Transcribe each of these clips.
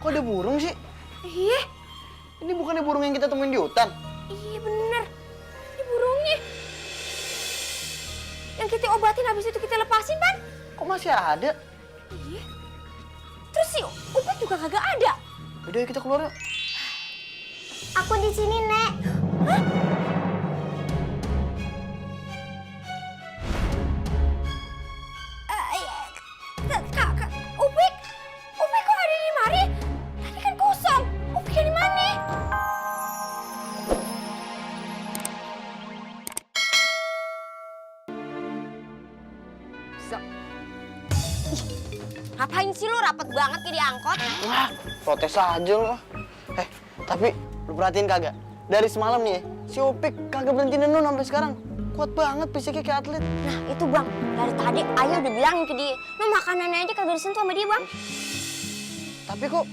Kok ada burung sih? Iya. Ini bukannya burung yang kita temuin di hutan? Iya bener. Ini burungnya. Yang kita obatin habis itu kita lepasin, Pan. Kok masih ada? Iya. Terus si Upik juga kagak ada. Yaudah yuk kita keluar yuk. Aku di sini, Nek. Hah? Kak, Upik? Upik kok ada di mari? Tadi kan kosong. Upik di mana? Ngapain sih lu rapet banget kayak di angkot? Wah, protes aja lo. Tapi lu perhatiin kagak? Dari semalam nih ya, si Upik kagak berhenti nenun sampai sekarang. Kuat banget fisiknya kayak atlet. Nah itu bang, dari tadi ayah udah bilangin ke dia, lu makanannya aja kagak disentuh sama dia bang. Tapi kok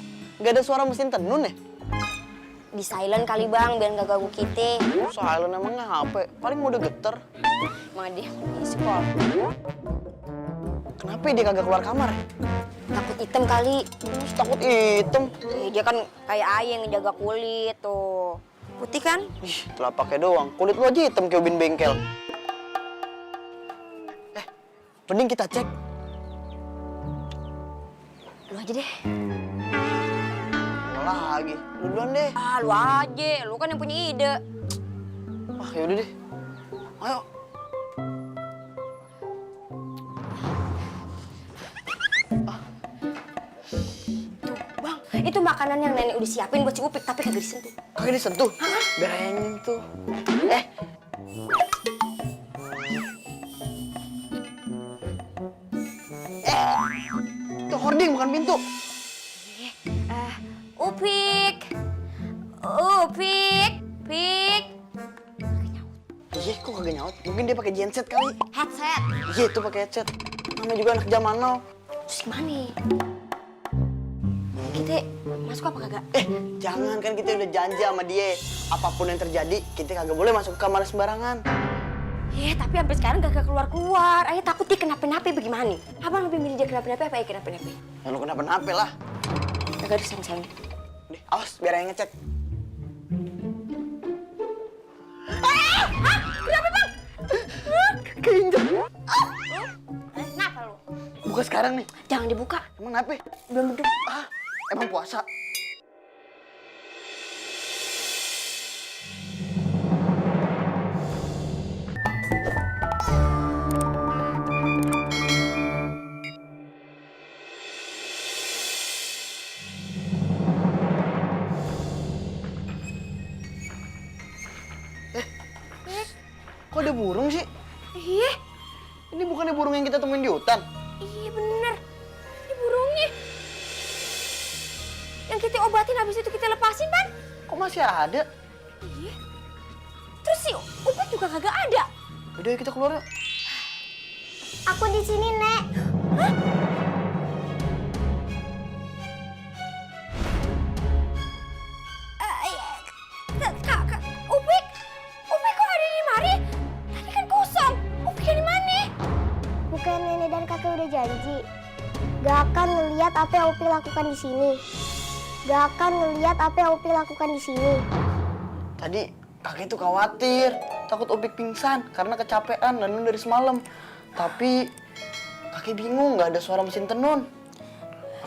gak ada suara mesin tenun ya? Di silent kali bang, biar gak ganggu kita. Silent emangnya HP, paling mode geter. Emang dia di sekolah. Kenapa dia kagak keluar kamar ya? Takut hitam kali. Terus takut hitam. Dia kan kayak ayah yang ngejaga kulit tuh. Putih kan? Ih, telapaknya doang. Kulit lu aja hitam kayak ubin bengkel. Mending kita cek. Lu aja deh. Mau lagi, lu duluan deh. Ah lu aja, lu kan yang punya ide. Ah, yaudah deh. Ayo. Bang, itu makanan yang nenek udah siapin buat si Upik tapi kagak disentuh. Kagak disentuh. Biar aja yang nyentuh. Itu hording bukan pintu. Upik. Upik. Pik. Iya, kok kagak nyaut? Mungkin dia pakai genset kali. Headset. Iya, itu pakai headset. Namanya juga anak zaman now. Terus gimana? Kita masuk apa kagak? Jangan, kan kita udah janji sama dia. Apapun yang terjadi, kita kagak boleh masuk ke kamar sembarangan. Tapi sampai sekarang gak keluar-keluar. Ayah takut dia kenapa-napa bagaimana? Abang lebih milih dia kenapa-napa apa ya kenapa-napa? Ya lu kenapa-napa lah. Kagak ada sayang-sayang. Deh, awas biar yang ngecek. Kenapa bang? Keinjak. Kenapa lu? Buka sekarang nih. Jangan dibuka. Emang kenapa? Belum beduk. Emang puasa? Kok ada burung sih? Iya. Ini bukannya burung yang kita temuin di hutan? Iya bener. Ini burungnya. Yang kita obatin habis itu kita lepasin, Pan. Kok masih ada? Iya. Terus si Upik juga kagak ada. Udah kita keluar yuk. Aku di sini, Nek. Hah? Kak, Upik? Upik kok ada di mari? Tadi kan kosong. Upik di mana? Bukan nenek dan kakek udah janji. Gak akan ngeliat apa yang Upik lakukan di sini. Gak akan ngeliat apa yang Upik lakukan di sini. Tadi kakek tuh khawatir, takut Upik pingsan karena kecapean nenun dari semalam. Tapi kakek bingung, nggak ada suara mesin tenun.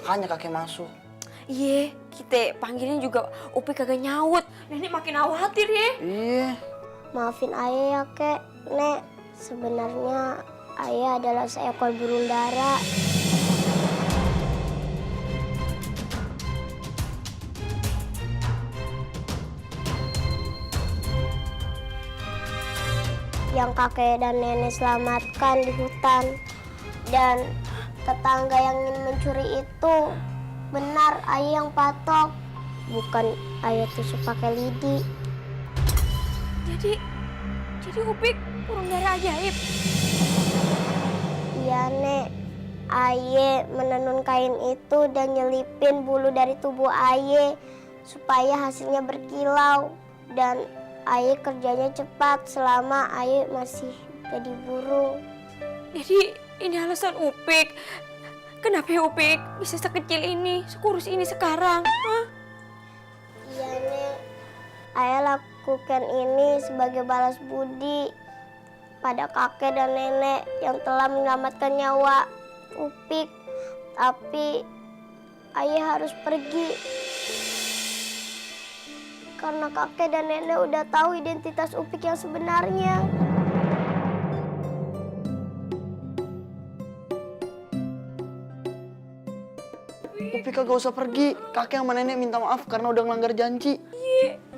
Makanya kakek masuk. Iya, kita panggilin juga Upik kagak nyaut. Nenek makin khawatir ya. Iya. Maafin ayah ya, Kek. Nek, sebenarnya ayah adalah seekor burung dara. Yang kakek dan nenek selamatkan di hutan. Dan tetangga yang ingin mencuri itu benar ayah yang patok. Bukan ayah tusuk pakai lidi. Jadi Upik burung dara ajaib. Iya, Nek. Aye menenun kain itu dan nyelipin bulu dari tubuh Aye supaya hasilnya berkilau. Dan Aye kerjanya cepat selama Aye masih jadi burung. Jadi ini alasan Upik Kenapa ya Upik bisa sekecil ini, sekurus ini sekarang? Hah? Iya, Nek. Ayah lakukan ini sebagai balas budi pada kakek dan nenek yang telah menyelamatkan nyawa Upik. Tapi ayah harus pergi karena kakek dan nenek udah tahu identitas Upik yang sebenarnya. Upik kagak usah pergi. Kakek sama nenek minta maaf karena udah ngelanggar janji.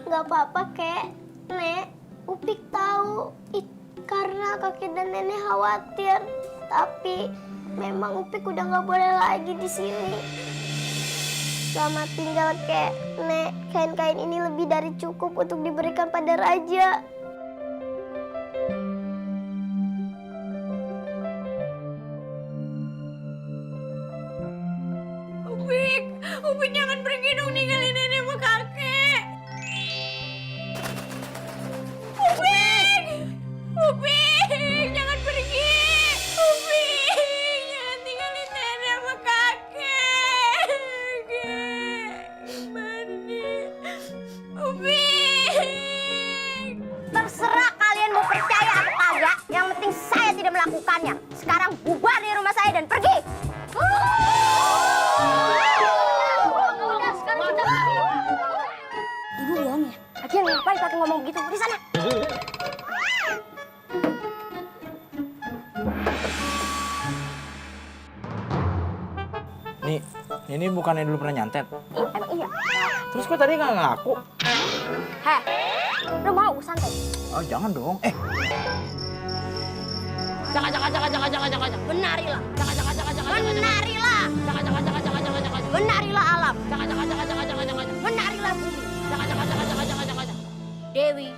Nggak apa-apa, Kek. Nek, Upik tahu karena kakek dan nenek khawatir. Tapi memang Upik udah nggak boleh lagi di sini. Selamat tinggal, Kek. Nek, kain-kain ini lebih dari cukup untuk diberikan pada raja. Upik jangan pergi dong, ninggalin nenek sama kakek. Upik jangan pergi. Upik jangan tinggalin nenek sama kakek. Gimana nih? Upik. Terserah kalian mau percaya atau kagak, yang penting saya tidak melakukannya. Sekarang bubar dari rumah saya dan pergi. Ibu bohong ya? Akhirnya ngapain pakai ngomong begitu? Di sana. Nih, ini bukannya dulu pernah nyantet? Emang iya? Terus kok tadi nggak ngaku? Heh, lu mau santai? Oh, jangan dong. Jangan. Benarilah. Benarilah. Benarilah alam. Benarilah bumi. Dewi.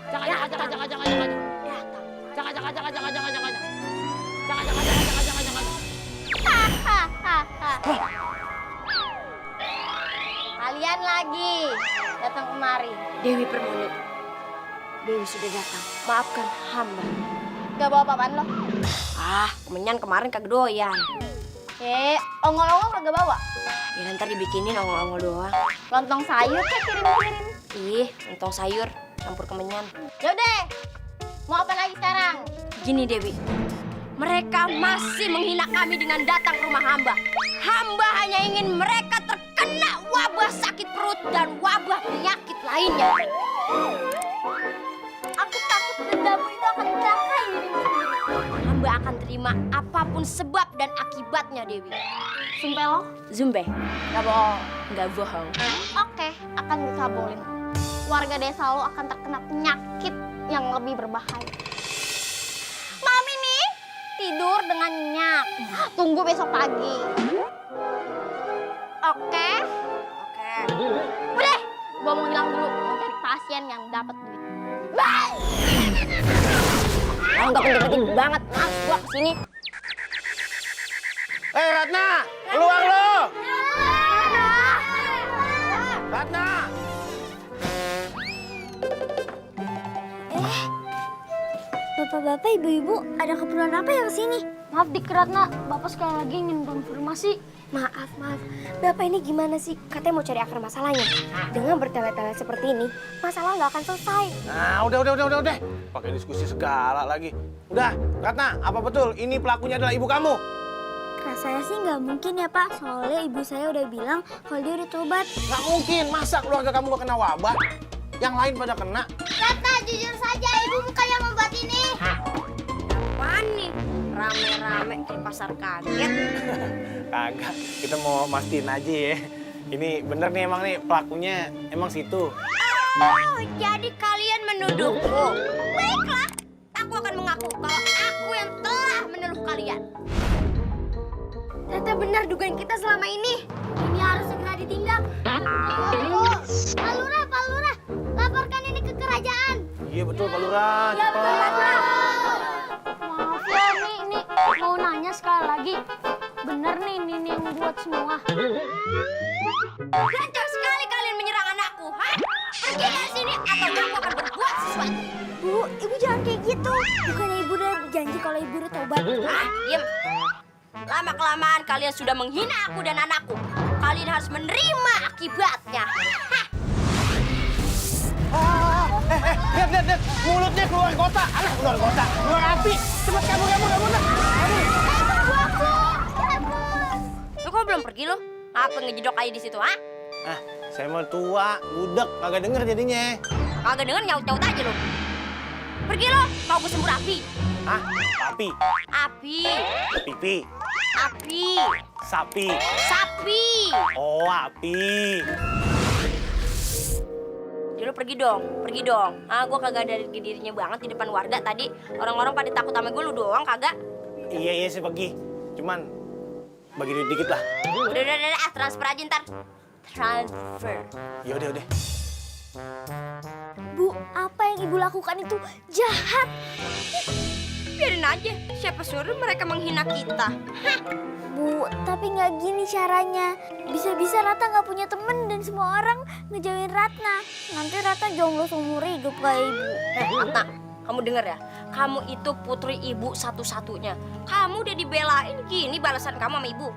Kalian lagi datang kemari. Dewi Permoni. Dewi sudah datang. Maafkan hamba. Gak bawa apaan lo? Kemenyan kemarin kagak doyan. Ongol-ongol kagak bawa? Ya ntar dibikinin ongol-ongol doang. Lontong sayur kayak kirim-kirim. Ih, lontong sayur campur kemenyan. Yaudah, mau apa lagi sekarang? Gini Dewi, mereka masih menghina kami dengan datang ke rumah hamba. Hamba hanya ingin mereka terkena wabah sakit perut dan wabah penyakit lainnya. Aku takut dendamu itu akan mencelakai dirimu sendiri. Hamba akan terima apapun sebab dan akibatnya Dewi. Sumpah lo? Zumbe, Gak bohong. nggak bohong. Oke, akan dikabulin. Warga desa lo akan terkena penyakit yang lebih berbahaya. Malam ini tidur dengan nyenyak. Tunggu besok pagi. Oke? Udah, gua mau hilang dulu. Mau cari pasien yang dapat duit. Bye! Kalau nggak penting-penting banget, maaf gua kesini. Ratna, keluar lo! Ratna! Bapak-bapak, ibu-ibu, ada keperluan apa ya kesini? Maaf Dik Ratna, Bapak sekali lagi ingin berinformasi. Maaf. Bapak ini gimana sih? Katanya mau cari akar masalahnya. Dengan bertele-tele seperti ini, masalah nggak akan selesai. Nah, udah. Pakai diskusi segala lagi. Udah, Ratna, apa betul ini pelakunya adalah ibu kamu? Rasanya sih nggak mungkin ya Pak, soalnya ibu saya udah bilang kalau dia udah tobat. Nggak mungkin, masa keluarga kamu gak kena wabah? Yang lain pada kena. Ratna, jujur saja ibu bukannya membuat ini. Apaan nih? Rame-rame di pasar kaget. Kagak, kita mau mastiin aja ya. Ini bener nih emang nih pelakunya emang situ. Oh, jadi kalian menuduhku. Baiklah, aku akan mengaku kalau aku yang telah menuduh kalian. Ternyata benar dugaan kita selama ini. Ini harus segera ditindak. Pak Lurah, laporkan ini ke kerajaan. Iya betul Pak Lurah. Ya, cepat. betul, Pak Lurah. Maaf ya, ini mau nanya sekali lagi. Bener nih ini yang buat semua. Lancar sekali kalian menyerang anakku, ha? Pergi dari sini atau aku akan berbuat sesuatu. Bu, ibu jangan kayak gitu. Bukannya ibu udah janji kalau ibu udah tobat. Ah, diam. Lama-kelamaan kalian sudah menghina aku dan anakku. Kalian harus menerima akibatnya. Hah. Lihat. Mulutnya keluar kota. Alah, keluar kota. Keluar api. Cepat kabur. Lo kok belum pergi lo? Apa ngejedok aja di situ, ha? Ah, saya mau tua, budek, kagak denger jadinya. Kagak denger nyaut-nyaut aja lo. Pergi lo, mau gue sembur api. Hah? Api, Api, pipi, api, sapi. sapi. Oh, api. Jadi lo pergi dong. Ah, gue kagak ada dirinya banget di depan warga tadi. Orang-orang pada takut sama gue, lu doang kagak. Iya, saya pergi. Cuman bagi duit dikit lah. Udah, transfer aja ntar. Transfer. Yaudah. Bu, apa yang ibu lakukan itu jahat. Biarin aja, siapa suruh mereka menghina kita. Hah. Bu, tapi nggak gini caranya. Bisa-bisa Ratna nggak punya temen dan semua orang ngejauhin Ratna. Nanti Ratna jomblo seumur hidup kayak ibu. Ratna, kamu denger ya? Kamu itu putri ibu satu-satunya. Kamu udah dibelain gini balasan kamu sama ibu.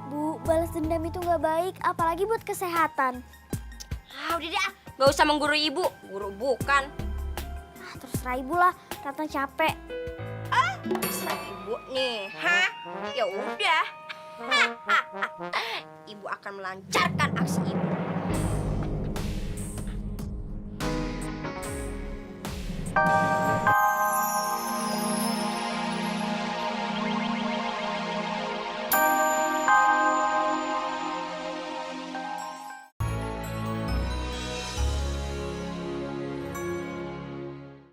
Bu, balas dendam itu nggak baik, apalagi buat kesehatan. Ah, udah deh, gak usah menggurui ibu. Guru bukan. Ah, terserah ibu lah, Ratna capek. Terserah ibu nih, hah? Ya udah. Ibu akan melancarkan aksi ibu.